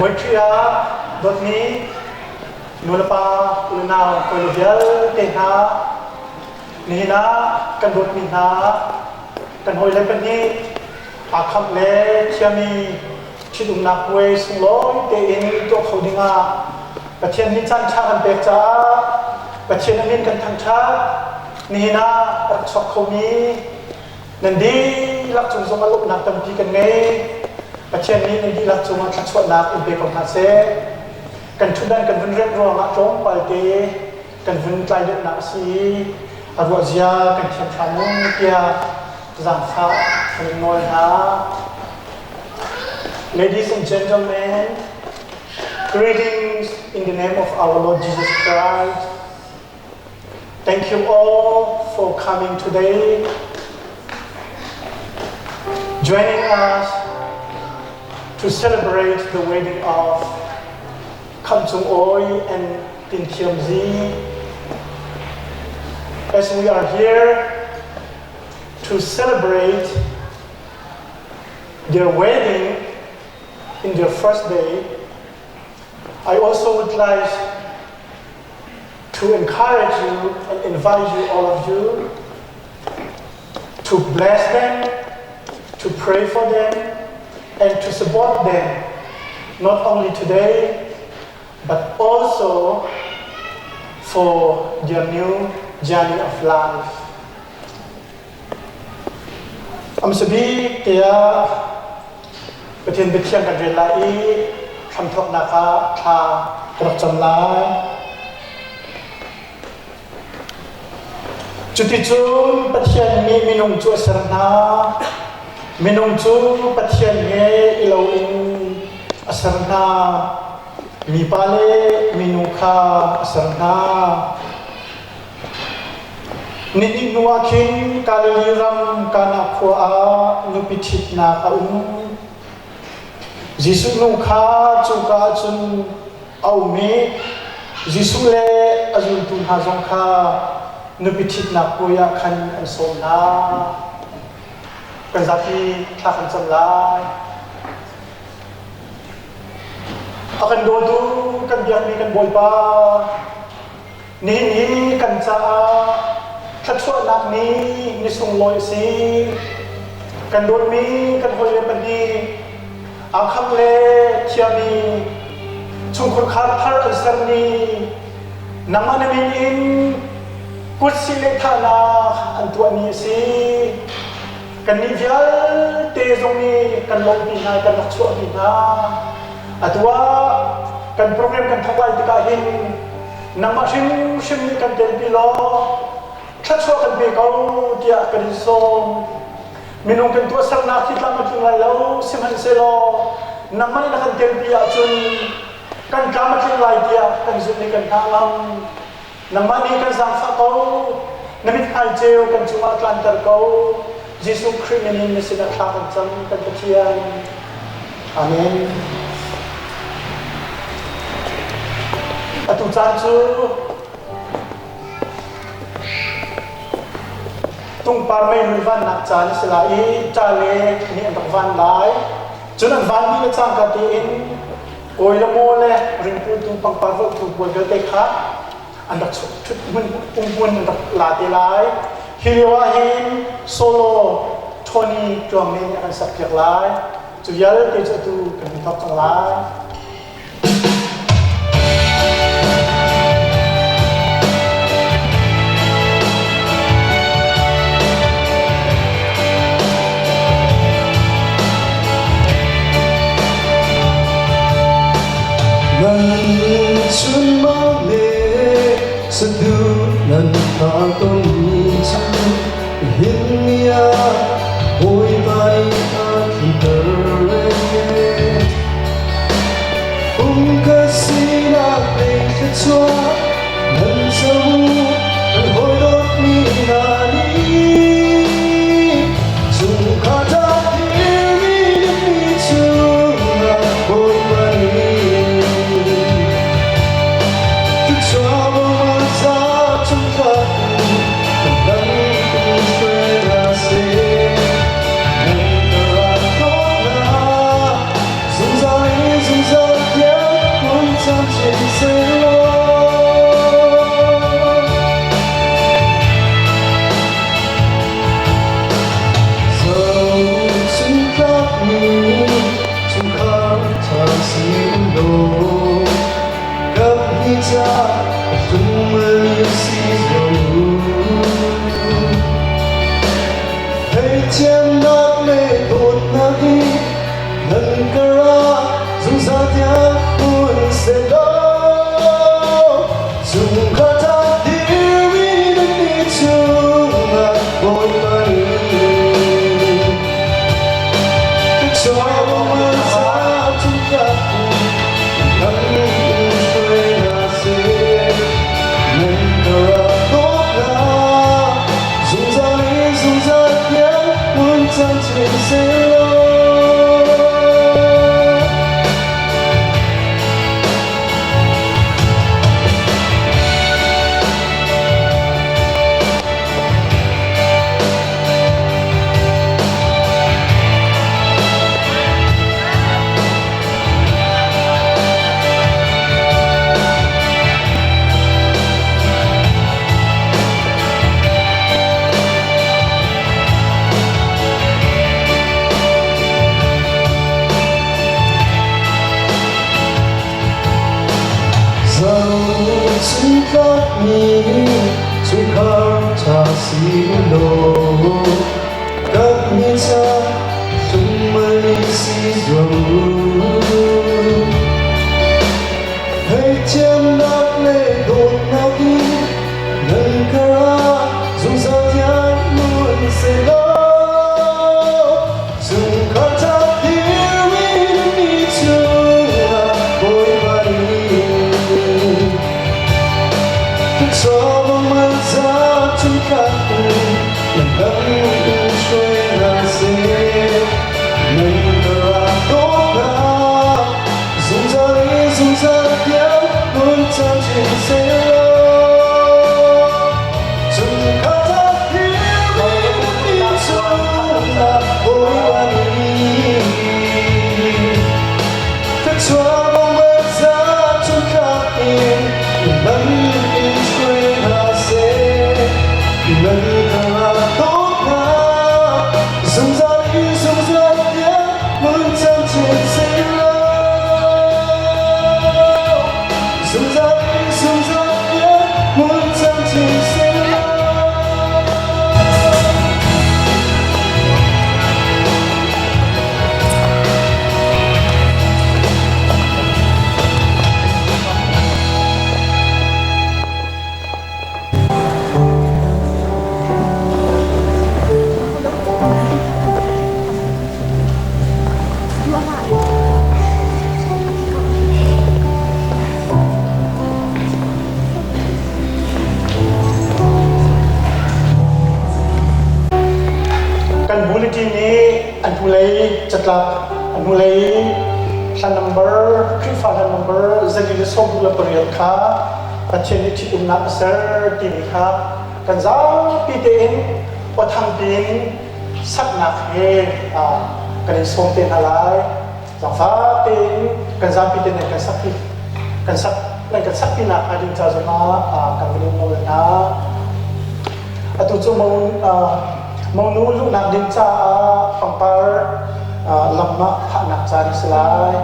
Bawi ah dawtmi nulepa unau hawile vialte hna nihin ah kan dawtmi hna kan hawile pahnih aa khamh le thiami ṭhitumnak puai sunglawi tein tuah kho dingah Pathian nih caan ṭha kan pek caah Pathian a min kan thangṭhat. Nihin ah rak chuak khomi nan dihlak cung zongah lawmhnak tampi kan ngei. Pathian nih nan dihlak cungah thluachuahnak in pe ko hna seh. Kan ṭhutdan kan vun remh ruangah tlawmpal te kan vun tlai deuhnak a si i a ruah zia kan thiam hram u tiah zaangfah kan in nawl hna. Ladies and gentlemen, greetings in the name of our Lord Jesus Christ. Thank you all for coming today, joining us to celebrate the wedding of Kham Cung Oi and Tin Thiam Zi. As we are here to celebrate their wedding in their first day, I also would like to encourage you and invite you, all of you, to bless them, to pray for them, and to support them, not only today, but also for their new journey of life. Amsabik tiah Pathian biathiang kan rel lai i hramthawknak ah thla ka rak cam lai. Cuticun Pathian nih minung cu a ser hna. Minung cu Pathian he i lo in a ser hna. Mipa le minu kha a ser hna. Nihnih hnuah khin Galilee ram Kana khua ah nupi ṭhitnak a um. Jesuh nu kha cuka ah cun a um i Jesuh le a zultu hna zong kha nupi ṭhitnak puai ah khan an sawm hna. Kan zapi thla kan cam lai. A kan dawtu kan biakmi kan Bawipa, Nihin hi kan caah thluachuahnak ni ni sunglawi a si. Kan dawtmi kan hawile pahnih aa le thiami chungkhur khar thar an sermi nangmah na min in kutsih le thahnak an tuahmi a si. Kannih vialte zong nih kan lawmhpi hna kan rak chuahpi hna. Atu ah kan program kan thawk lai tikah hin nangmah hrimhrim nih kan telpi law thluachuah kan pe ko tiah kan in sawm. Minung kan tuahsernak hi tlam a tling lai lo, sihmanhsehlaw nangmah nih na kan telpi ahcun kan tlam a tling lai tiah kan zumh i kan hna ngam. Nangmah nih kan zaangfah ko, na mithmai ceu kan cungah tlanter ko. Jesuh Khrih min in na sinah thla kan cam, kan Pathian. Amen. Atu caan cu tungpar meirul vannak caan a si lai i ṭale nih an rak van lai. Cun an van dih le cangka tein Kawi le maw le ringputu pangpar volhtu pawl vialte kha an rak ṭhut hmun umhmun an rak la te lai. Hi lio ah hin solo Tony Tluang nih a kan sakpiak lai. Cu vialte cu atu kan hun thawk cang lai. Nan chunmang le saduh nan thah tawnmi cu hin ni ah Bawipa nih a tlinter Um ka sinak lei thluachuah nan co kan hawi dawtmi hna nih chungkhar ṭha thilmi mi chungah Bawipa nih thluachuah za chungkhar. chin selaw. Zohchunhtlakmi chungkhar ṭha si law kan mi ca hlungmai si zuam u. Theithiamnak le dawtnak in nan karah zungzal tiang nun sehlaw chungkhar ṭha dirmi mi cungah Bawipa nih Kan bulletin nih an hnulei catlap a hnulei hla number Khrihfa hla number 128 kha Pathian nih ṭhitumnak a ser timi kha kan zapi tein awthang piin saknak he kan in sawm te hna lai. Zaangfah tein kan zapi te nan kan sak kan sak nan kan sak pinak hnga ding ca zongah kan van in nawl hna. Atu cu monu luhnak ding caah pangpar lam ah phahnak caan a si lai.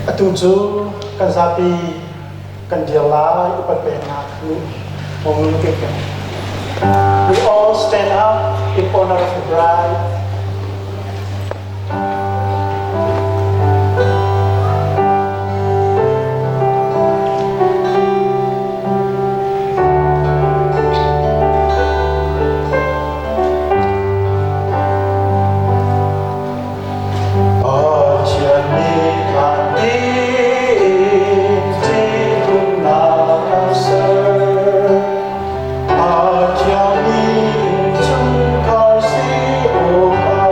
Atu cu kan zapi kan dir lai upat peknak We all stand up in honor of the bride. Pathian nih an in ṭhitumnak a ser. Pathian nih chungkhar si awkah.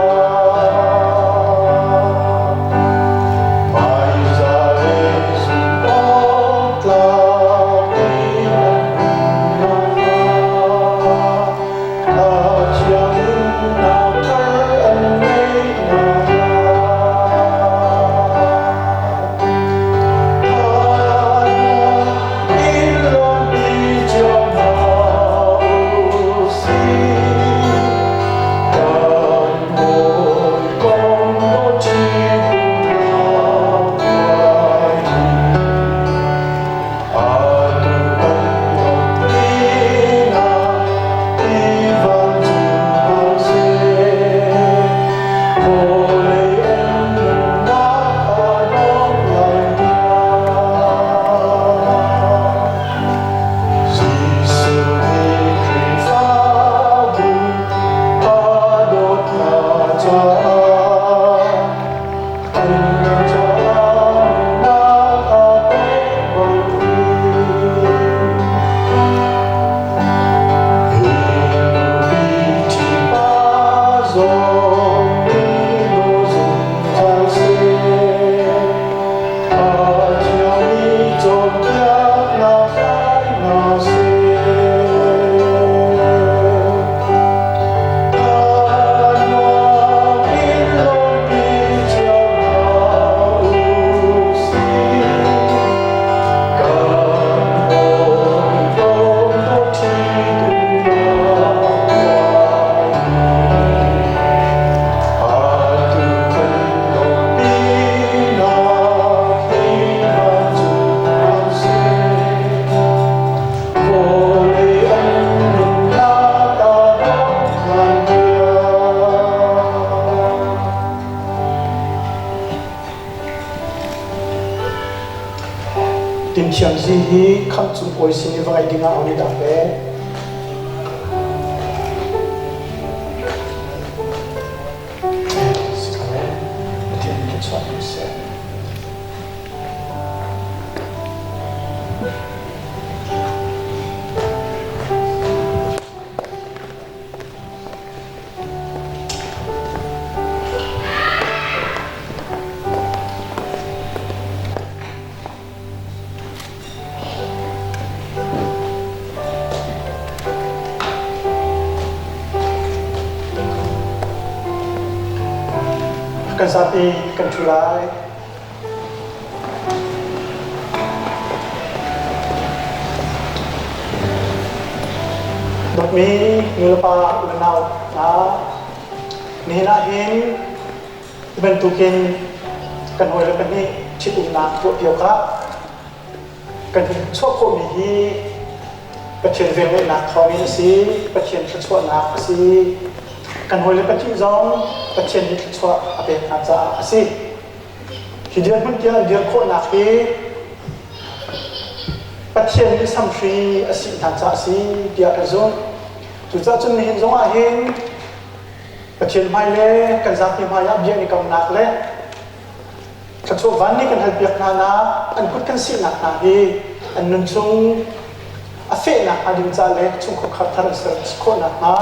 Thiang Zi hi Khamh Cung Awi sin i va ngaih dingah aho nih dah a pek? Si ko ee. Pathian nih thluachuah in seh. Kan zapi kan ṭhu lai. Dawtmi nulepa unau hna, nihin ah hin hi bantukin kan hawile pahnih ṭhitumnak tuahpi awkah kan hun chuah khawhmi hi Pathian velngeihnak thawngin a si, Pathian thluachuahnak a si. Kan hawile pahnih zong Pathian nih thluachuah a pek hna caah a si. Hi dirhmun tiang dir khawhnak hi Pathian nih samhri a sih hna caah a si tiah kan zumh. Cucaah cun nihin zong ah hin Pathian hmai le kan zapi hmai ah bia i kamnak le thluachuah van nih kan halpiak hna nak an kut kan sihnak hna hi an nun chung a fehnak hnga ding ca le chungkhar thar an ser khawh nakhnga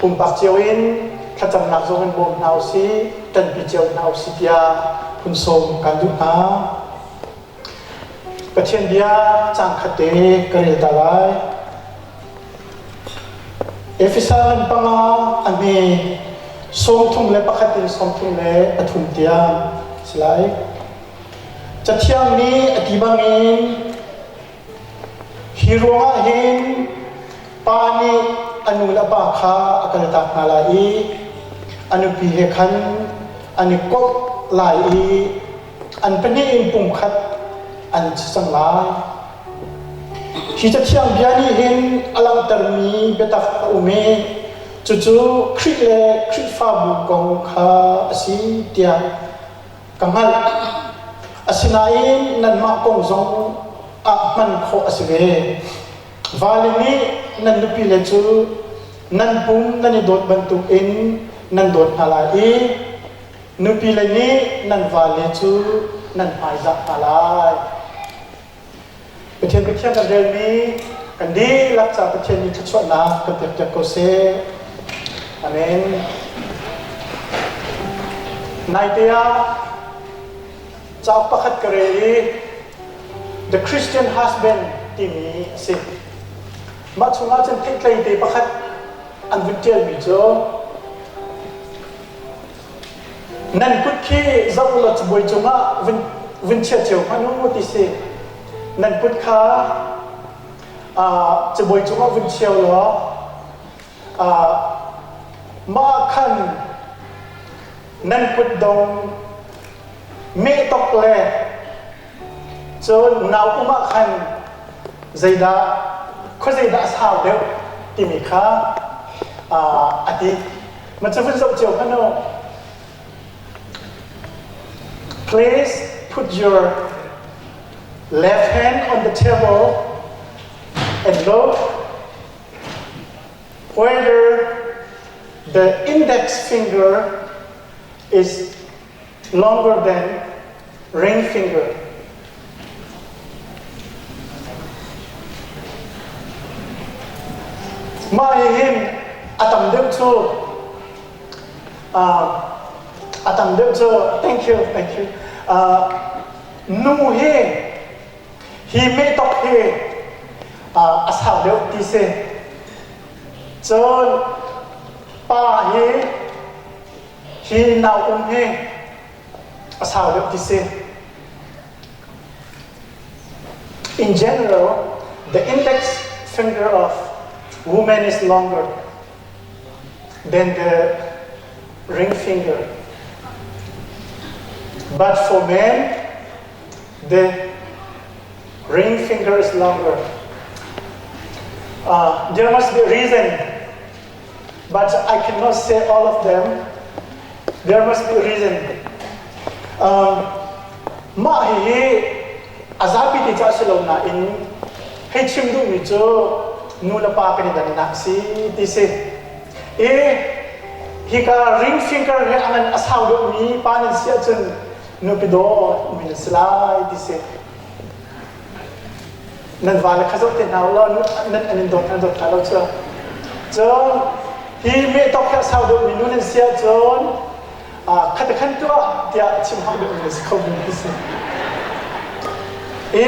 pumpak cio in thlacamnak zong in bawm hna usih, ṭanpi cio hna usih tiah phun sawm kan duh hna. Pathian bia caang khat te ka rel ta lai. Efesa ngan panga a hme 31 in 33 tiang si lai. Cathiang nih a ti bangin Hi ruangah hin pa nih a nu le a pa kha a kaltak hna lai i a nupi he khan an i komh lai i an pahnih in pumkhat an si cang lai. Hi Cathiang bia nih hin a langhtermi biatak a um i cucu Khrih le Khrihfabu kong kha a si tiah ka hngalh. Asinain nanmah kong zong ah hman khawh a si ve. Vale nih nan nupile cu nan pum nan i dawt bantukin nan dawt hna lai i nupile nih nan vale cu nan hmaizah hna lai. Pathian Pathian kan relmi kan dihlak ca Pathian nih thluachuahnak kan pekpiak ko seh. Amen. Naite ah cauk pakhat ka rel i The Christian Husband timi a si. Mah chungah cun theihtlei te pakhat an vun ṭialmi cu Nan kut khi zoh ulaw cabuai cungah vun, vun chia cio hmanh u ti si. Nan kut kha uh, cabuai cungah vun chia law uh, mah khan nan kut dong mehtok le cun nau um ah khan zeidah khuazeidah a sau deuh timi kha uh, a ti. Ma cu vun zoh cio hmanh u. Please put your left hand on the table and look whether the index finger is longer than ring finger. Mah hin a tam deuh cu a tam deuh cu thank you thank you nu hi hi mehtok hi a sau deuh ti si cun pa hi hi nau um hi a sau deuh ti si. In general, the index finger of woman is longer than the ring finger. But for men, the ring finger is longer. There must be a reason, but I cannot say all of them. There must be a reason. Um, mah hihi A zapi te ca si lo nain hei chim duhmi cu nu le pa kan i dannak si ti si. I hika ring finger he a ngan a sau deuhmi pa nan si ahcun nupi dawt mi nan si lai ti si. Nan vale kha zoh te hna u law nan an in dawt nan dawt hna lo cu. Cun hi mehtok he a sau deuhmi nu nan si ahcun khate khan tuah tiah chim hau deuhmi na si kho mi ti si. I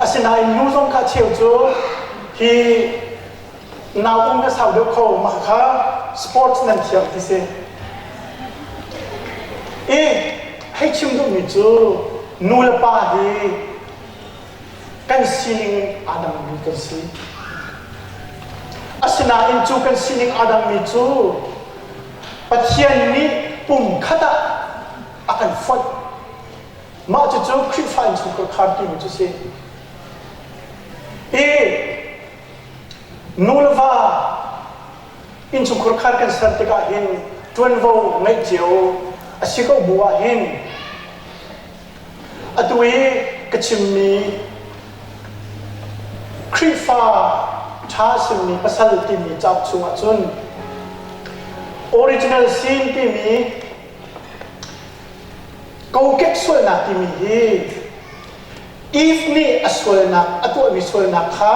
asinain nu zong kha cheu cu hi nau um na sau deuh kho mah kha sports nan thiam ti si. I hei chim duhmi cu nu le pa hi kan sining aa dangmi kan si. Asinain cu kan sining aa dangmi cu Pathian nih pum khat ah a kan foih. Mah cucu Khrihfa innchungkhar khar timi cu si. I nu le va innchungkhar khar kan ser tikah hin ṭuanvo ngeih cio a si ko bu ah hin Atu i ka chimmi Khrihfa ṭha simmi pasal timi cauk chungah cun original sin timi kokek sualnak timi hi Eve nih a sualnak a tuahmi sualnak kha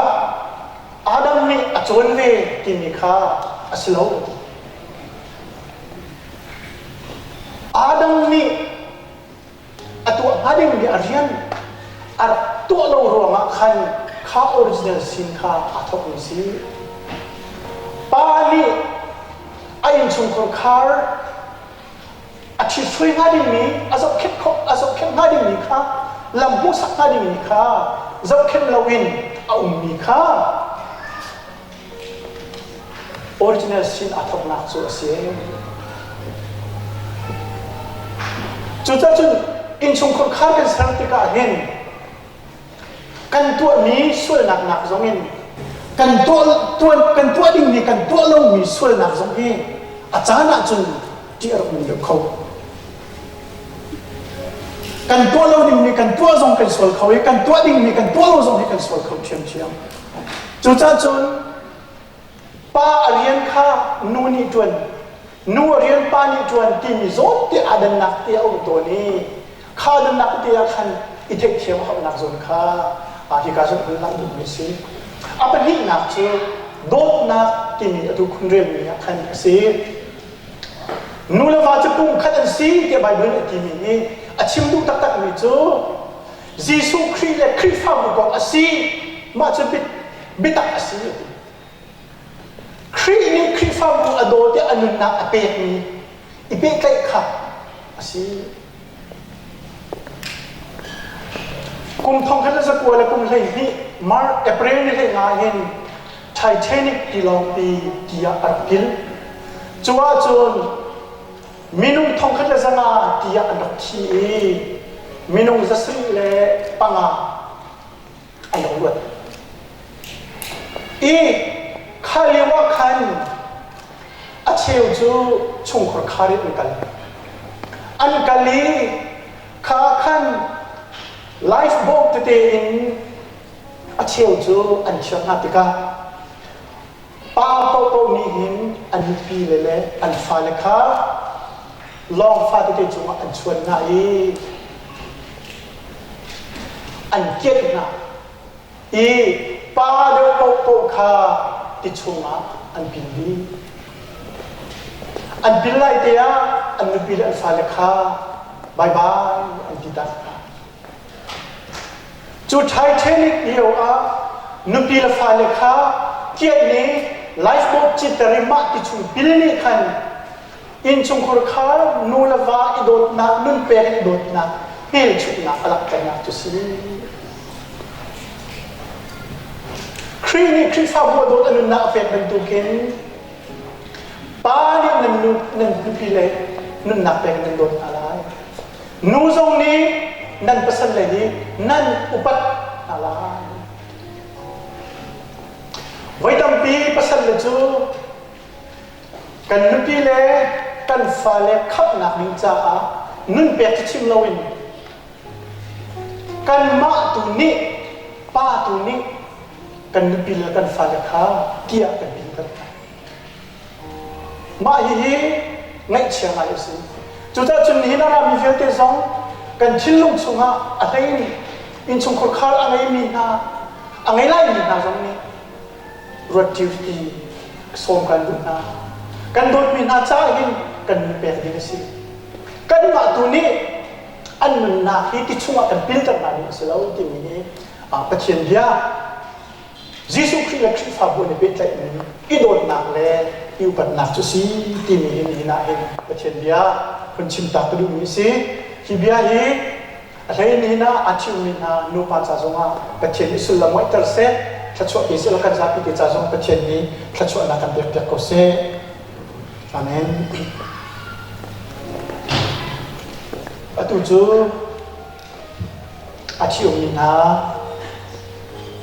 Adam nih a cawn ve timi kha a si lo. Adam nih a tuah hnga dingmi a rian a rak tuah lo ruangah khan kha original sin kha aa thawkmi si. Pa nih a innchungkhar khar a ṭhithruai hnga dingmi a zohkhenh khawh a zohkhenh hnga dingmi kha lam hmuhsak hnga dingmi kha zohkhenh loin a ummi kha Original sin aa thawknak cu a si. Cucaah cun innchungkhar khar kan ser tikah hin kan tuahmi sualnak nak zong in kan tuah tuan kan tuah dingmi kan tuah lomi sualnak zong hi a caan ahcun ṭih a rak nung deuh kho. Kan tuah lo dingmi kan tuah zong kan sual kho i kan tuah dingmi kan tuah lo zong hi kan sual kho ṭhiamṭhiam. Cucaah cun pa a rian kha nu nih ṭuan, nu a rian pa nih ṭuan timi zawn te aa dannak te a um tawn i kha dannak te ah khan i theihthiam a hauhnak zawn kha hika zawn hun lang duhmi a si. A pahnihnak cu dawtnak timi atu khun relmi ah khan a si. Nu le va cu pumkhat an si tiah Baibal nih a timi hi a chim duh taktakmi cu Jesuh Khrih le Khrihfabu kong a si. Mah cu biatak a si. Khrih nih Khrihfabu a dawt i a nunnak a pekmi i pehtlaih kha a si. Kum thongkhat le zakua le kum 12 March April ni 15 hin Titanic tilawngpi tiah a rak pil. Cu ahcun minung 1500 tiah an rak thi i minung 75 an rak luat. I kha lio ah khan a cheu cu chungkhar khar in an kal. An kal i kha khan lifeboat tete in a cheu cu an thiar hna tikah Pa paohpaoh nih hin an nupi le le an fale kha lawng fatete cungah an chuan hna i an kianh hna i pa deuh paohpaoh kha ti chungah an pil dih. An pil lai te ah an nupi le an fale kha bye bye an ti tak hna. Cu Titanic lio ah nupi le fale kha kianh i lifeboat citter i mah ti chung pil nih khan innchungkhar kha nu le va i dawtnak nun pek in i dawtnak hmelchunhnak a langhternak cu si. Khrih nih Khrihfabu a dawt a nunnak a pek bantukin pa nih nan nu nan nupi le nunnak pek in nan dawt hna lai. Nu zong nih nan pasal le hi nan upat hna lai. Voi tampi pasal le cu kan nupi le kan fale khamhnak ding caah nun pek cu chim loin Kanmah tu nih, pa tu nih kan nupi le kan fale kha tiah kan pilter hna. Mah hihi ngaihchia ngai a si. Cucaah cun nihin a rami vialte zong kan thinlung chungah a hlei in innchungkhar khar a ngeimi hna, a ngei laimi hna zong nih ruat duty sawm kan duh hna. Kan dawtmi hna caah hin kan nun pek ding a si. Kanmah tu nih an nunnak hi ti chungah kan pilter hna ding a si lo timi hi Pathian bia Jesuh Khrih le Khrihfabu an i pehtlaihmi i dawtnak le i upatnak cu si timi hi nihin ah hin Pathian bia hun chim ta ka duhmi a si. Hi bia hi a hlei nihin ah aa ṭhiummi hna nupa ca zongah Pathian nih sullam ngeihter seh, thluachuah pe seh law kan zapi te ca zong Pathian nih thluachuahnak kan pekpiak ko seh. Amen. Atu cu A ṭhiummi hna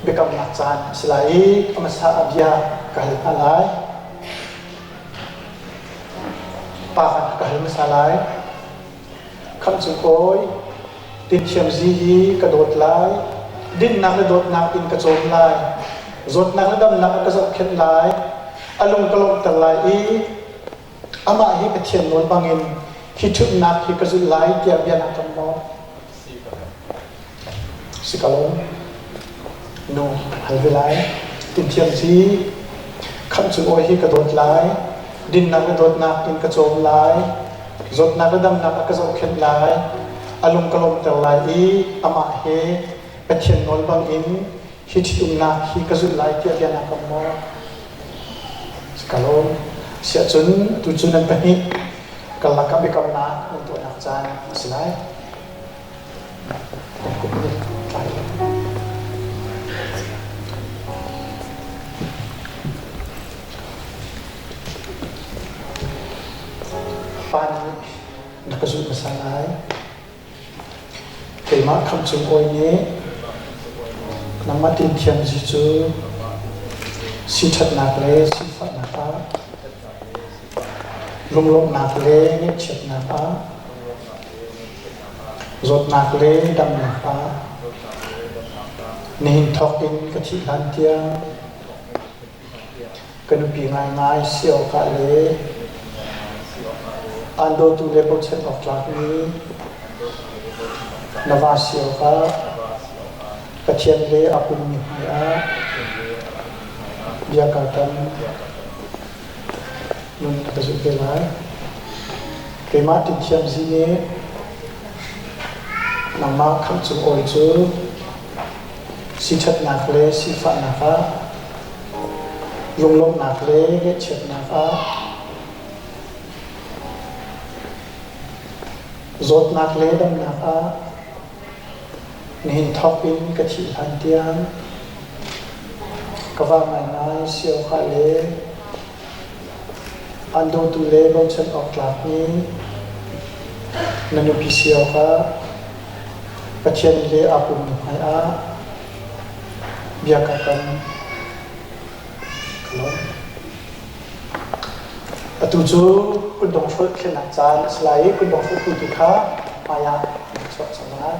biakamnak caan a si lai i a hmasa ah bia ka hal hna lai. Pa kha ka hal hmasa lai. Khamh cu kawi, tinthiam zi hi ka dawt lai, dinnak le dawtnak in ka cawm lai, zawtnak le damnak a ka zohkhenh lai, a lung ka lawmhter lai i amah hi Pathian nawl bangin hi ṭhutnak hi ka zulh lai tiah bia na kam maw? Si ko. Nu hal ve lai. Tinthiam si khamh cu awi hi ka dawt lai. Dinnak le dawtnak in ka cawm lai. Zawtnak le damnak a ka zohkhenh lai. A lung ka lawmhter lai i amah he Pathian nawl bangin hi ṭhitumnak hi ka zulh lai tiah bia na kam maw? Ka lawm. Siahcun tucu nan pahnih karlak ah biakamnak nan tuahnak caan a si lai. Nan kut nih tlai lo. Pa nih na ka zulh hmasa lai. Keimah Khamh Cung Awi nih nangmah tinthiam zi cu siṭhatnak le sifahnak ah, lunglawmhnak le ngaihchiatnak ah, zawtnak le damnak ah, nihin thawk in ka thih hlan tiang Ka nupi ngaingai si awkah le aan dawtu le bochan awk tlakmi na va si awkah Pathian le a pummi hmaiah bia kaa kam. Nun ka zulh te lai. Keimah tinthiam zi nih nangmah khamh cung awi cu siṭhatnak le sifahnak ah lunglawmhnak le ngaihchiatnak ah zawtnak le damnak ah nihin thawk in ka thih hlan tiang ka va ngaingai si awkah le aan dawtu le bochan awk tlakmi na nupi si awkah Pathian le aa pummi hmaiah bia ka kam. Ka lawm. Atu cu kutdong hrolh thlennak caan a si lai i kutdong hrolh tu kha hmaiah an chuak cang lai.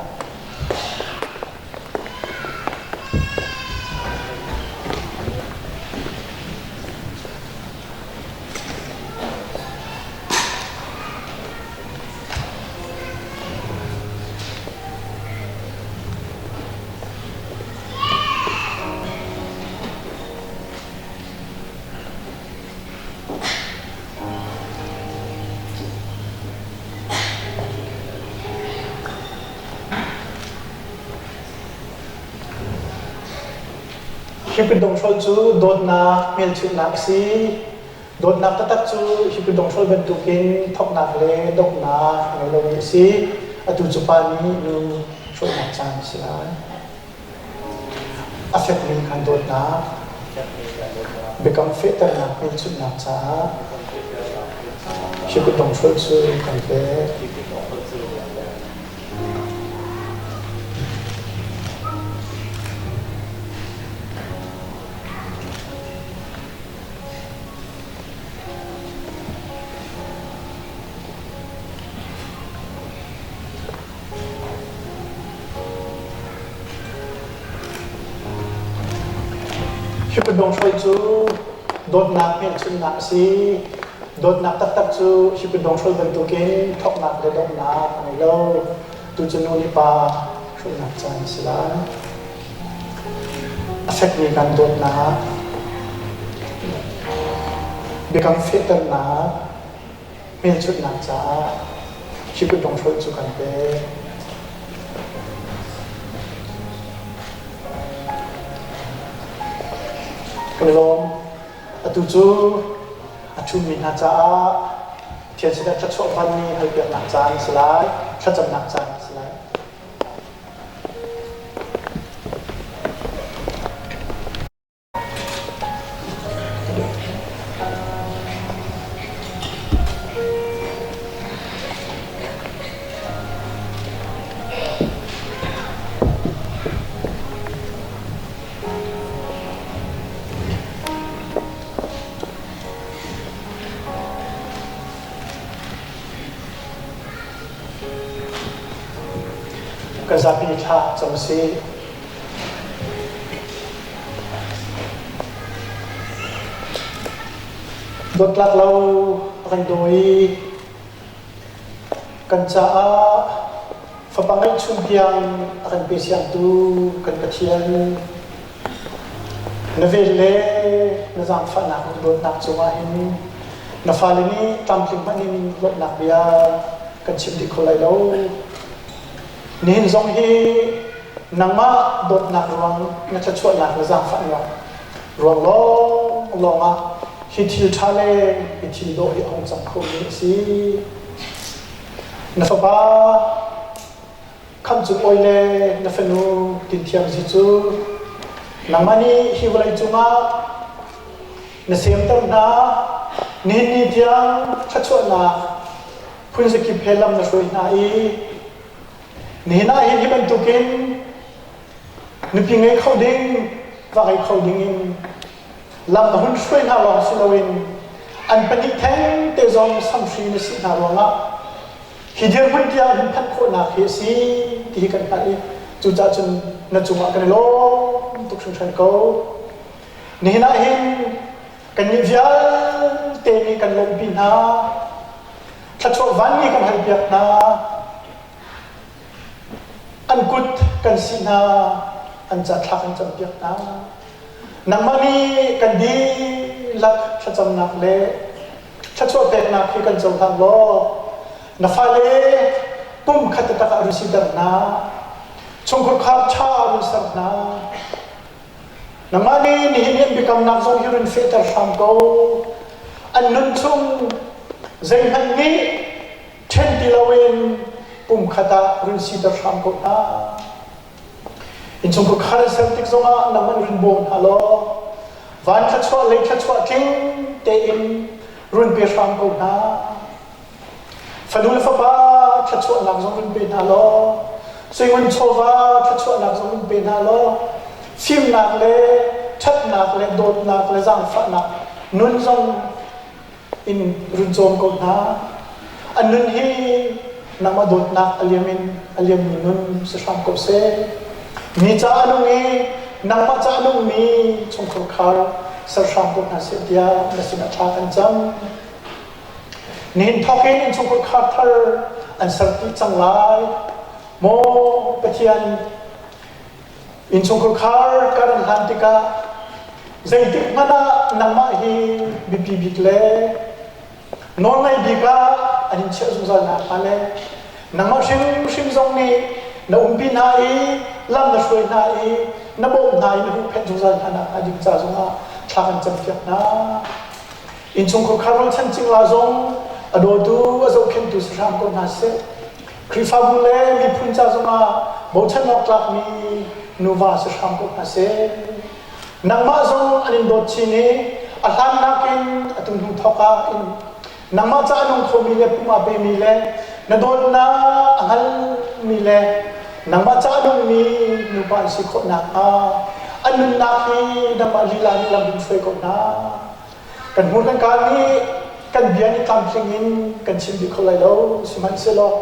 Hi kutdonghrolh cu dawtnak hmelchunhnak a si. Dawtnak taktak cu hi kutdonghrolh bantukin thawknak le donghnak a ngei lomi a si. Atu cu pa nih nu hrolhnak caan a si lai. A fekmi khan dawtnak, biakam fehternak hmelchunhnak caah hi kutdonghrolh cu kan pek. Hi kutdong hrolh cu dawtnak hmelchunhnak a si. Dawtnak taktak cu hi kutdong hrolh bantukin thawknak le donghnak a ngei lo. Tucu nu nih pa hrolhnak caan a si lai. A fekmi kan dawtnak, biakam fehternak, hmelchunhnak caah hi kutdong hrolh cu kan pek. Kan i lawm. Atu cu a ṭhummi hna caah Pathian sinah thluachuah hmanmi halpiaknak caan a si lai, thlacamnak caan a si lai. Kan zapi thla cam sih. Dawtlak lo a kan daw i kan caah fapa ngeihchun tiang a kan pe siangtu kan Pathian na vel le na zaangfahnak na dawtnak cungah hin na fale nih tlamtling hmanh in lawmhnak bia kan chim dih kho lai lo. Nihin zong hi nangmah dawtnak ruang na thluachuahnak na zaangfahnak ruang lawnglawng ah hi thil ṭha le hi thil dawh hi a hung cang khomi a si. Na fapa Khamh Cung Awi le na fanu Tin Thiang Zi cu nangmah nih hi vawlei cungah na semter hna nihin ni tiang thluachuahnak phunzakip he lam na hruai hna i nihin ah hin hi bantukin nupi ngei kho ding va ngei kho ding in lam na hun hruai hna lawng si loin an pahnih theng te zong samhri na si hna ruangah hi dirhmun tiang hun phanh khawhnak hi a si ti hi kan hngalh i cucaah cun na cungah kan i lawm tuk hringhran ko. Nihin ah hin kannih vialte nih kan lawmhpi hna. Thluachuah vanmi kan halpiak hna. An kut kan sih hna, an ca thla kan campiak hna. Nangmah nih kan dihlak thlacamnak le thluachuah peknak hi kan cohlang law na fale pum khat taktak ah run siter hna. Chungkhar khar ṭha run ser hna. Nangmah nih nihin i an biakamnak zong hi run fehter hram ko. An nun chung zeihmanh nih ṭhen ti loin pumkhat ah run siter hram ko hna. Innchungkhar khar an ser tik zongah nangmah run bawm hna law van thluachuah lei thluachuah tling tein run pe hram ko hna. Fanu le fapa thluachuahnak zong in pe hna law, suingun chawva thluachuahnak zong in pe hna law, fimnak le ṭhatnak le dawtnak le zaangfahnak nun zong in run cawm ko hna. An nun hi nangmah dawtnak a liam in a liammi nun si hram ko seh. Mi ca a nung i nangmah ca a nungmi chungkhar khar ser hram ko hna seh tiah na sinah thla kan cam. Nihin thawk in innchungkhar khar thar an ser dih cang lai. Maw Pathian, innchungkhar khar kar an hlan tikah zeitik hmanh ah nangmah hi biapi bik le nawlngei bik ah an in chiah zungzal nakhnga le nangmah hrimhrim zong nih na umpi hna i lam na hruai hna i na bawmh hna i na huhphenh zungzal hna nakhnga ding ca zongah thla kan campiak hna. Innchungkhar khar ralchan cingla zong a dawtu a zohkhenhtu si hram ko hna seh. Khrihfabu le miphun ca zongah bochan awk tlakmi nuva si hram ko hna seh. Nangmah zong an in dawt chin i a hlan nakin atu hnu thawk ah in nangmah ca a nung khomi le pum aa pemi le na dawtnak a hngalmi le nangmah ca a nungmi nupa an si khawh nakhnga an nunnak hi nangmah lila nih lam in hruai ko hna. Kan hmur kan kaa nih kan bia nih tlamtling in kan chim dih kho lai lo sihmanhsehlaw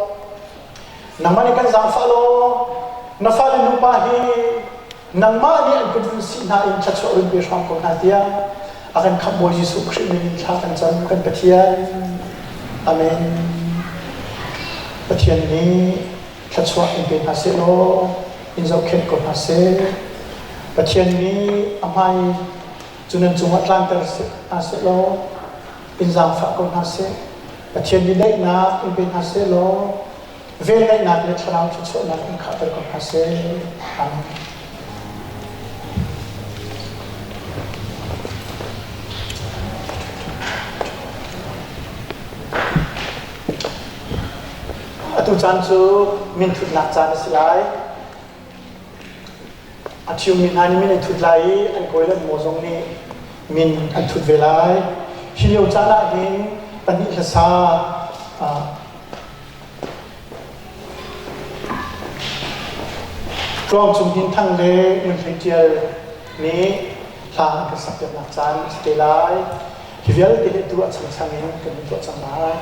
nangmah nih kan zaangfah law na fale nupa hi Nangmah nih an kut vun sih hna in thluachuah run pe hram ko hna tiah a kan khamh Bawi Jesuh Khrih min in thla kan cam kan Pathian. Amen. Pathian nih thluachuah in pe hna seh law in zohkhenh ko hna seh. Pathian nih a hmai cu nan cungah tlanter hna seh law in zaangfah ko hna seh. Pathian nih daihnak in pe hna seh law velngeihnak le thlarau thluachuahnak in khahter ko hna seh. Amen. Atu caan cu minthutnak caan a si lai. A ṭhiummi hna nih min an thut lai i an kawi le an maw zong nih min an thut ve lai. Hi lio caan ah hin pahnih hlasa Tluang Cung Hnin Thang le Ngun Hlei Ṭial nih hla an kan sakpiaknak caan a si te lai. Hi vialte hi atu a changchang in kan hun tuah cang lai.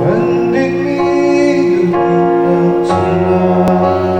Ngan bikmi duhnak cungah.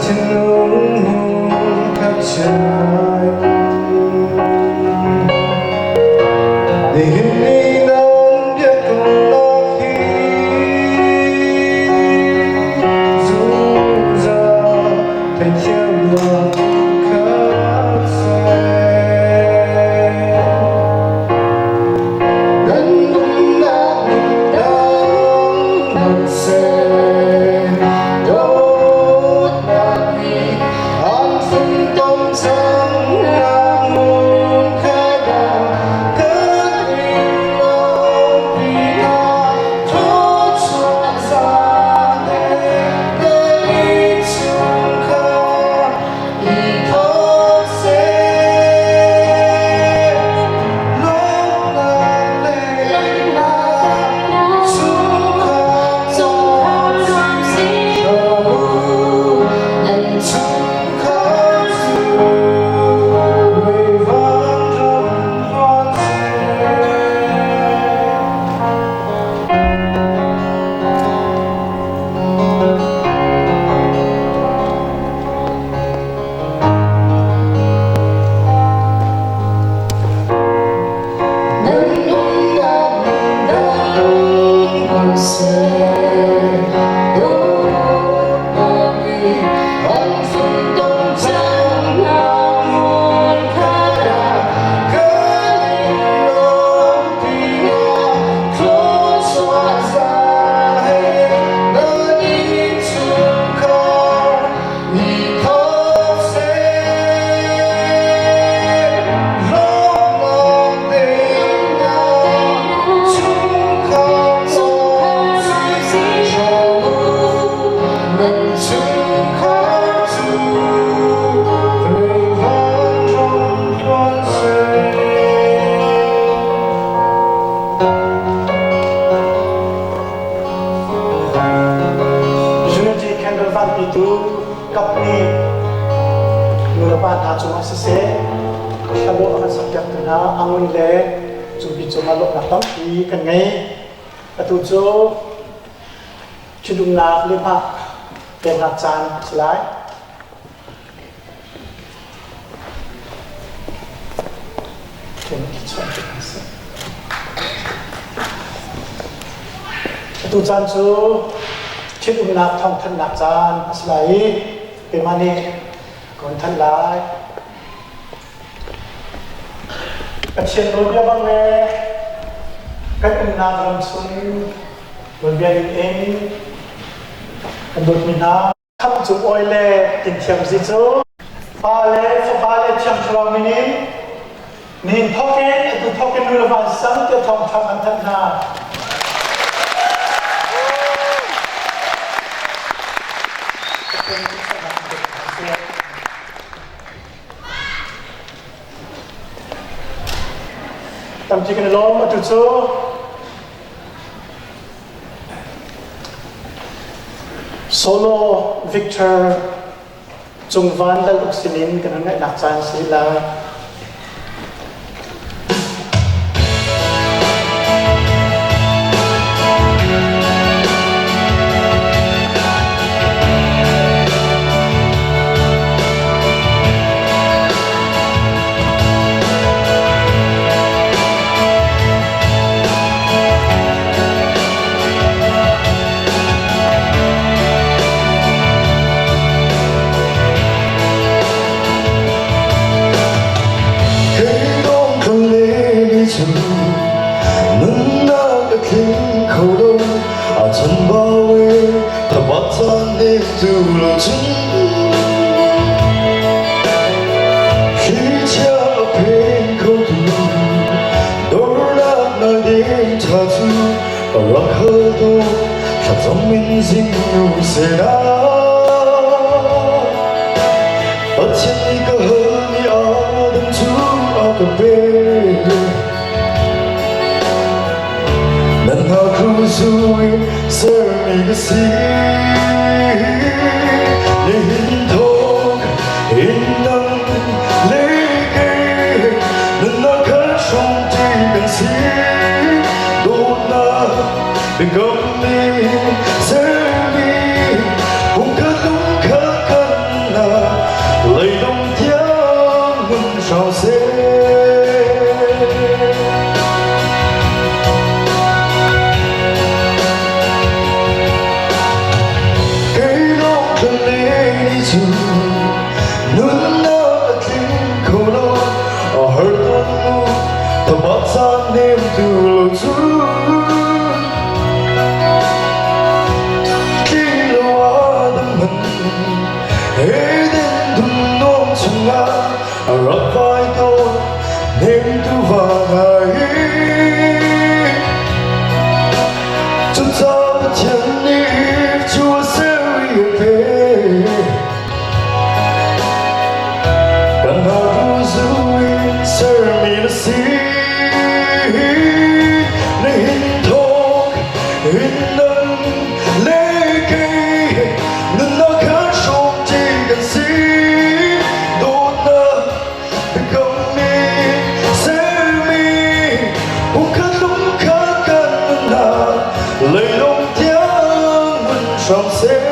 thinlung hmun khat chai. Nihin ni nan biakamnak hi zungzal theihthiamnak khat seh. Kan umnak dang seh, dawtnak nih an funtom cang hmun khat ah kan in lawmpi hna. Thluachuah zan he kan innchungkhar i thawk seh. Lawmnak daihnak chungkhar nuam si Nan chungkhar cu mei vanram hluan seh. Nan nunnak dang seh, dawtnak nih an funtom cang hna hmun khat ah kan in lawmpi hna. Thluachuah za he nan innchungkhar i thawk seh. Lawmnak daihnak chungkhar nuam si hram u. Nan chungkhar cu vei vanram hluan seh. Unity Candle vanpitu kap nih nulepa hna cungah siseh hla dawh a kan sakpiaktu hna Angun le Cungpi cungah lawmhnak tampi kan ngei. Atu cu ṭhitumnak lehmah peknak caan a si lai. Atu caan cu ṭhitumnak thawngthanhnak caan a si lai i keimah nih ka hun thanh lai. Pathian nawlbia bang le kan umnak ram chung nawlbia ning in kan dawtmi hna Khamh cung awi le tinthiam zi cu Pa le Fapa le Thiang Thlarau min in nihin thawk in atu thawk in nu le va sang tiah thawngṭha kan thanh hna. Tampi kan i lawm atu cu Solo Victor Cungvan Lal Uk sinin kan hun ngaihnak caan si lai. Nunnak a tling kho lo a chambau e thabat caan nih tu lo cun Thlichia a phen kho tu Dornak na ding ṭha cu ka rak hal tawn thlacam in zingnu sinah Pathian nih ka hal ni Adam cu a ka pek Nan hna kruzu in sermi ka si Nihin thawk in nang le kei nunnak kha hrawmṭi kan si dawtnak biakam nih sermi pumkhat lungkhat kan. Cucaah Pathian nih cu a ser i a pe. Kan hna zu in sermi na si. Nihin thawk in nang le kei nunnak kha hrawmṭi kan si. Dawtnak biakammi sermi pumkhat lungkhat kan nunnak leilung tiang hmun hram seh.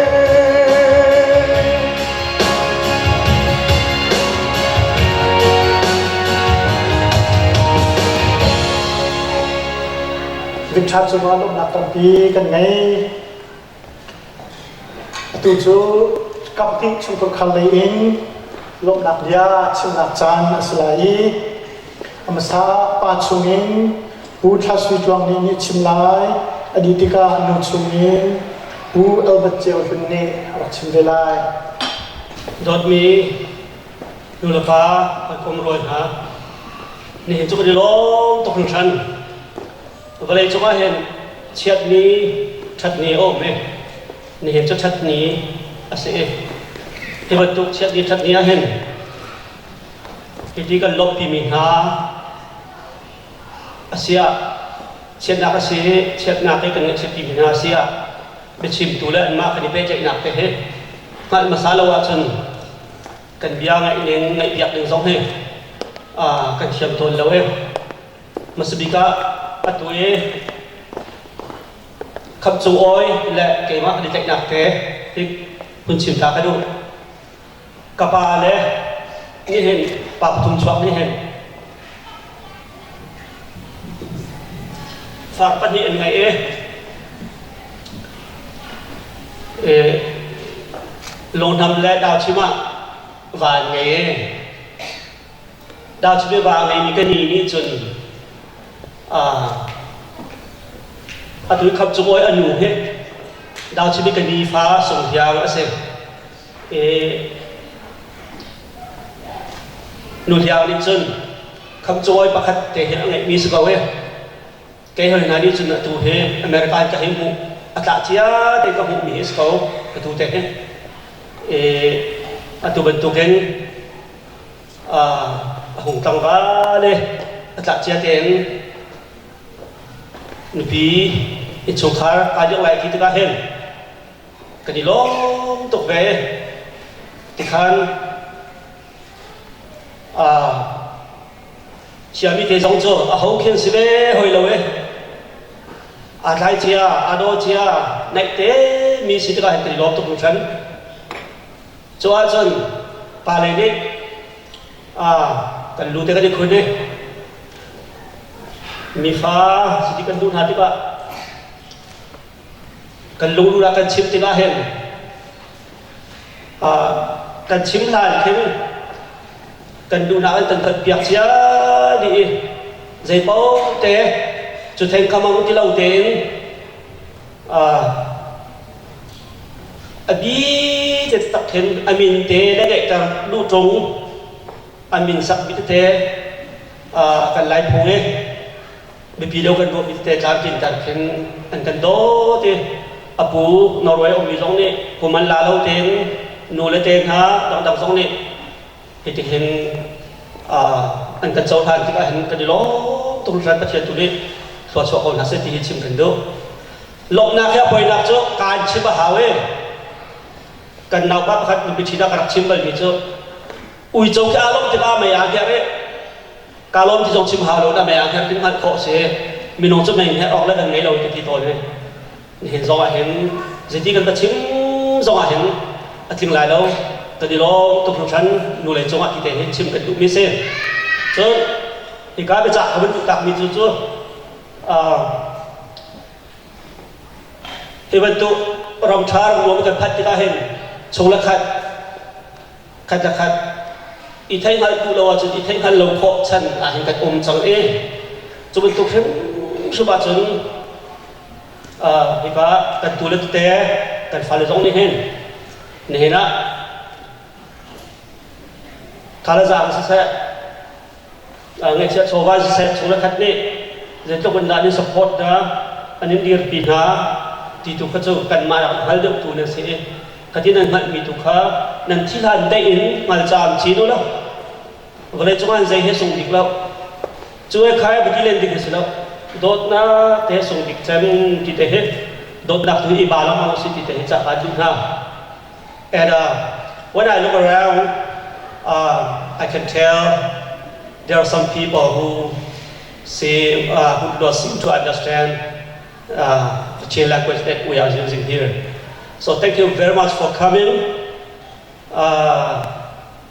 Vikṭha cungah lawmhnak tampi kan ngei. Atu cu kaphnih chungkhar lei in lawmhnak bia chimnak caan a si lai i a hmasa ah pa chungin Pu Thla Sui Tluang nih nih chim lai, a dih tikah nu chungin Pu Albert Ceu Hlun nih a rak chim ve lai. Dawtmi nulepa hawikom rawi hna, nihin cu kan i lawm tuk hringhran. Vawlei cungah hin chiatni, ṭhatni a um i nihin cu ṭhatni a si i hi bantuk chiatni ṭhatni ah hin hiti kan lawmhpimi hna a si ah chiatnak a si i chiatnak i kan ngaihchiatpimi hna a si ah biachimtu le anmah kan i pehtlaihnak te hi hngalh hmasa lo ahcun kan bia ngaih ning ngaihpiak ning zong hi kan thiam tawn lo i Hmasabik ah atu i Khamh Cung Awi le keimah kan i tlaihnak te hi hun chim ta ka duh. Ka pa le nihin pa pathum chuak nih hin far pahnih an ngei i Lunghnam le Dauchim ah va an ngei i Dutch biava a ngeimi ka ni nih cun atu i Khap Cung Awi a nu hi Dutch bi ka ni fa Sung Hiang a si. I nu Hliang nih cun Khap Cung Awi pakhat te hi a ngeihmi si ko i kei hoi hna nih cun atu hi America in ka hei hmuh a tlah cia te ka hmuhmi hi si ko atu te hi. I atu bantukin a hung tlangval i a tlak cia tein nupi innchungkhar kaa dirh lai ti tikah hin kan i lawm tuk ve. Tikhan thiami te zong cu a ho khin si ve hoi lo e. Aa tlai cia, aa daw cia, naih te mi si tikah hin kan i lawm tuk hringhran. Cu ahcun pale nih kan lu te kan i khun i mifa siti kan duh hna tikah kan lungruh kan chim tikah hin kan chim hlan khin kan duhnak an kan piak cia dih i zeipaoh te cu theng kamang ti lo tein A bi te tak khin a min te le ngeihter luṭung a min sak mi tete kan lai phung i biapi deuh kan ruah mi tete tlamtlinter khin an kan dawt i a pu Norway ummi zong nih kum an la lo tein nu le te hna dangdang zong nih hitihin an kan cohlan tikah hin kan i lawm tuk hringhran Pathian tu nih thluachuah ko hna seh ti hi chim kan duh. Lawmhnak he a poinak cu kaan chim a hau i kan naupa pakhat nupi ṭhi ka rak chim balmi cu uico khi aa lawmh tikah mei aa hngek i kaa lawm ti zong chim hau lo na mei aa hngek ti hngalh khawh si minung cu mei hngek awk le kan ngei lo ti ti tawn i nihin zong ah hin zeiti kan va chim zong ah hin a tling lai lo kan i lawm tuk hringhran nu lei cungah ti te hi chim kan duhmi si cun hika biacah ka vun duh takmi cu cu Hi bantuk ram ṭha ram nuam kan phanh tikah hin chung le khat khat le khat i theihhngalh duh lo ahcun i theihhngalh lo khawh chan ah hin kan um cang i cu bantuk hrimhrim ahcun hika kan tu le tete kan fale zong nih hin nihin ah tha le zaang siseh ngaihchiah chawva siseh chung le khat nih zeitluk in dah an in support na. an in dirpi hna ti tu kha cu kanmah rak hngal deuhtu nan si i kha ti nan hngalhmi tu kha nan thi hlan daih in hngal caam chin u law vawlei cungah zei he sung bik lo cu he khai va ti len ding a si lo dawtnak te sung bik cem ti te hi dawtnak tu i ba lengmang si ti te hi ca kaa duh hna. And when I look around, I can tell there are some people who see, who do not seem to understand the Chin language that we are using here. So thank you very much for coming.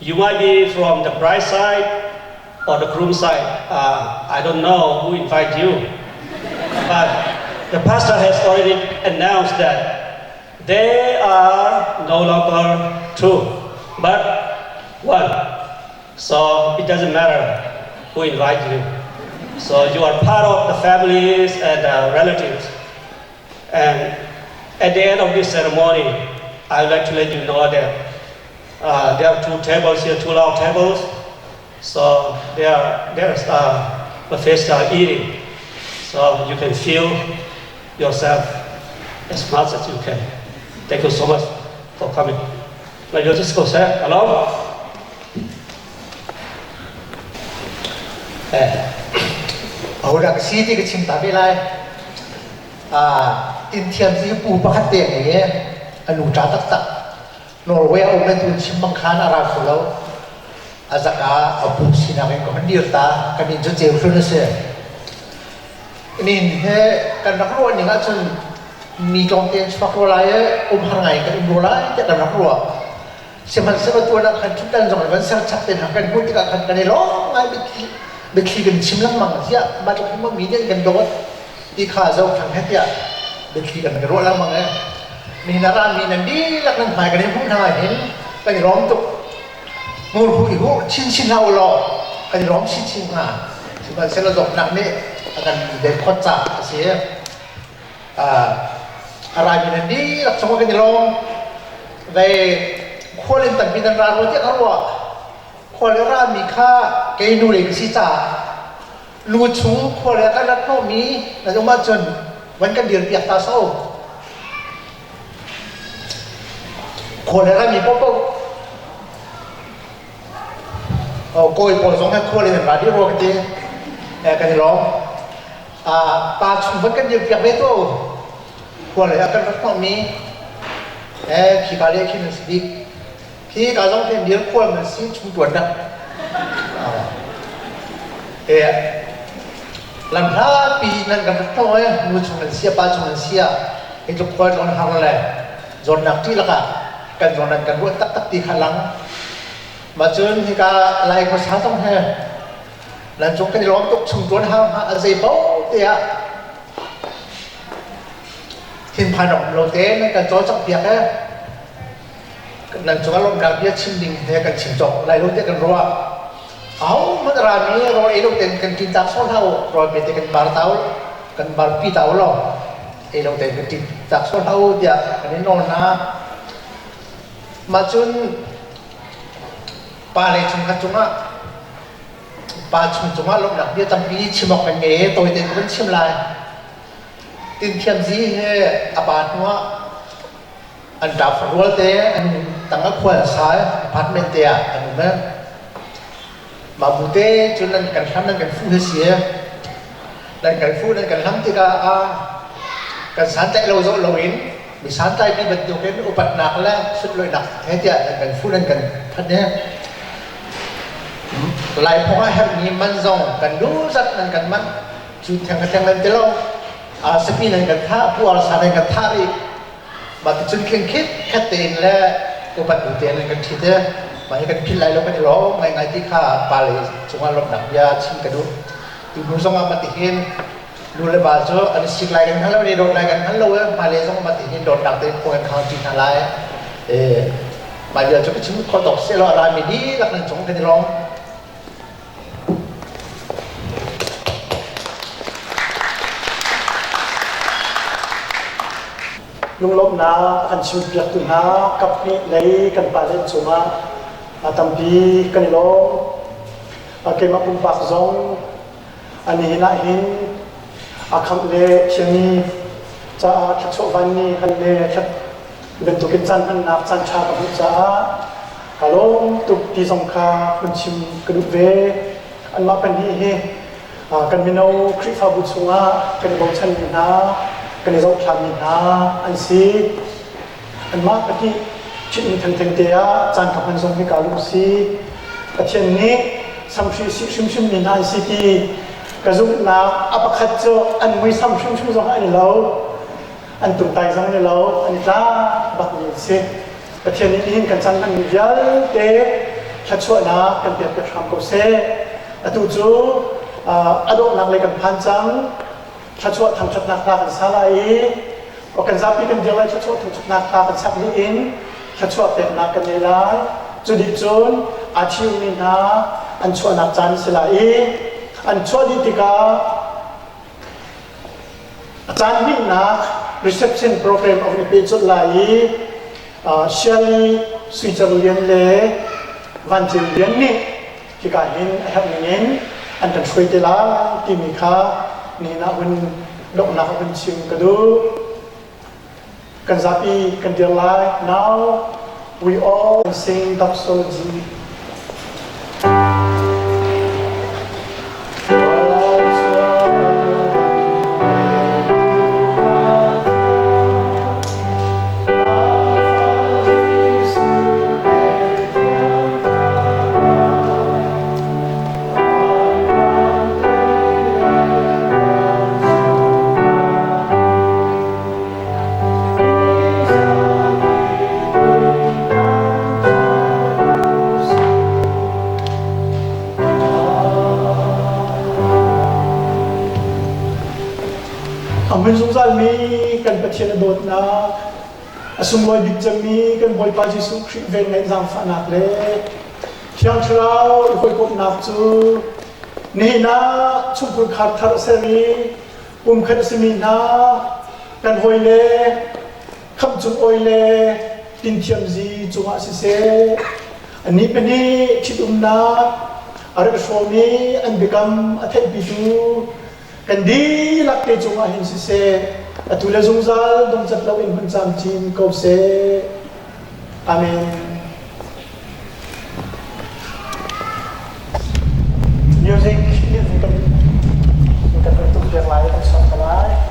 You might be from the bride side or the groom side. I don't know who invited you, but the pastor has already announced that they are no longer two, but one. So it doesn't matter who invited you. So you are part of the families and the relatives. And at the end of this ceremony, I would like to let you know that there are two tables here, two long tables. So there's buffet style eating. So you can feel yourself as much as you can. Thank you so much for coming. Now you just go say hello. Ahodah ka si ti ka chim ta ve lai. Tin thiam si pu pakhat te ngei e a nu ṭa taktak. Norway a um le tu chim bang khan a ra kho lo. A zaka a pu sinak in ka hon dir ta. Ka min cu Ceu Hlun a si. Nin he kan rak ruah ning ahcun mi tlawmte an chuak rua lai i umhar ngai kan um rua lai tiah kan rak ruah. Sihmanhsehlaw tuan ah khan ṭhutdan zong in van ser chap te hna kan hmuh tikah khan kan i lawm ngai biathli biathli kan chim lengmang ziah mah tluk hin maw mi nih an kan dawt ti kha zohthang he tiah biathli kan i ruah lengmang e. Nihin ah rami nan dihlak nan hmai kan i hmuh hna hin kan i lawm tuk. Hmurhu i huh chinchin hlah u law kan i lawm chinchin hnga. Sihmanhsehlaw zawtnak nih a kan denkhawt caah a si. A raimi nan dihlak cungah kan i lawm. Vei khual in tampi nan ra rua tiah ka ruah. Khual i rami kha kei nu lei ka si caah lu chung khual i a kan rat hnawhmi nan um ahcun van kan dirpiak ta so. Khual i rami paohpaoh kawi pawl zong he khual in an ra dih rua ka ti. Kan i lawm. Pa chung van kan dirpiak ve tuah u. Khual he a kan rat hnawhmi khika le khin an si bik. Khi ka zong khin dir khual man si chung tuan dak. Lam hlapi nan kan rat hnawh e nu chung nan sia pa chung nan sia hi tluk khual tlawn har le zawnnak ṭih lakah kan zawn nan kan ruah taktak ti kha lang. Mah cun hika Lai khuasa zong he nan cung kan i lawm tuk chung tuan hau hna a zei paoh te ah thinphan awk um lo te nan kan cawlcangh piak e nan cungah lawmhnak bia chim ding he kan chim cawk lai lo tiah kan ruah. Ahohmanh rami rawl ei lo tein kan ṭin tak sawh hlah u, rawl pe te kan bar ta u, kan barpi ta u law ei lo tein kan ṭin tak sawh hlah u tiah kan in nawl hna. Mah cun pa le chungkhat cungah pa chung cungah lawmhnak bia tampi chim awk kan ngei i tawi tein ka van chim lai. Tinthiam zi he a pa hnuah an ṭap rual te an tang a khual sa apartment te ah an um e. Mah bu te cun nan kan hlam nan kan fuh hi si nan kan fuh nan kan hlam tikah a kan santlaih lo zoh loin mi santlaimi bantukin upatnak le sunlawihnak he tiah nan kan fuh nan kan thanh e. Laiphung ah herhmi man zong kan duh zat nan kan manh cu theng theng nan ti lo sapi nan kan thah puar sa nan kan thah rih mah ticun tling khit khat tein le upat bu tein nan kan ṭhit i mah hi kan philh lai lo kan i lawm ngaingai ti kha pa lei cungah lawmhnak bia chim ka duh tu hnu zongah mah tihin nu le va cu an i sik lai kan hngal lo an i dawt lai kan hngal lo i hmailei zong mah tihin dawtnak tein khua kan khang ṭi hna lai mah bia cu ka chim khawh tawk seh law a rami dihlak nan cung kan i lawm. Lunglawmhnak an chimpiaktu hna kaphnih lei kan pale cungah tampi kan i lawm. Keimah pumpak zong nihin ah hin A khamh le thiami caah thluachuah vanni hal le thlat bantukin caan hmannak caan ṭha ka hmuh caah ka lawm tuk ti zong kha hun chim ka duh ve. Anmah pahnih hi kan mino Khrihfabu chungah kan i bochanmi hna, kan i zohthlammi hna an si. Anmah pahnih ṭhitmi thengtheng te ah caan ka hman zong hi kaa lung si. Pathian nih samhri sih hrimhrimmi hna an si ti ka zumhnak a pakhat cu an muisam hrimhrim zong an i lo. An tungtai zong an i lo. An i tlak bakmi an si. Pathian nih nihin kan caan hmanmi vialte thluachuahnak kan pek hram ko seh. Atu cu a donghnak lei kan phan cang. Thluachuah thangṭhatnak hla kan sa lai i kan zapi kan dir lai thluachuah thangṭhatnak hla kan sak dih in thluachuah peknak kan ngei lai. Cu dih cun aa ṭhiummi hna an chuahnak caan a si lai i an chuah dih tikah a caan hnihnak reception program a hun i peh colh lai i Shirley Sui Cer Lian le Van Ceu Lian nih hika hin a herh ningin an kan hruai te lai timi kha nihin ah hun donghnak ah hun chim ka duh. Kan zapi kan dir lai. Now we all sing doxology. A hmun zungzalmi kan Pathian a dawtnak, a sunglawi bik cemmi kan Bawipa Jesuh Khrih velngeih zaangfahnak le Thiang Thlarau i hawikomhnak cu nihin ah chungkhur khar thar a ser i pumkhat a simi hna kan hawile khamh cung awi le tinthiam zi cungah siseh annih pahnih ṭhitumnak a rak hrawm i an biakam a theihpitu kan dihlak te cungah hin siseh atu le zungzal dongcat loin hmun camcin ko seh. Amen. Music kan kan tuk piak lai kan song lai.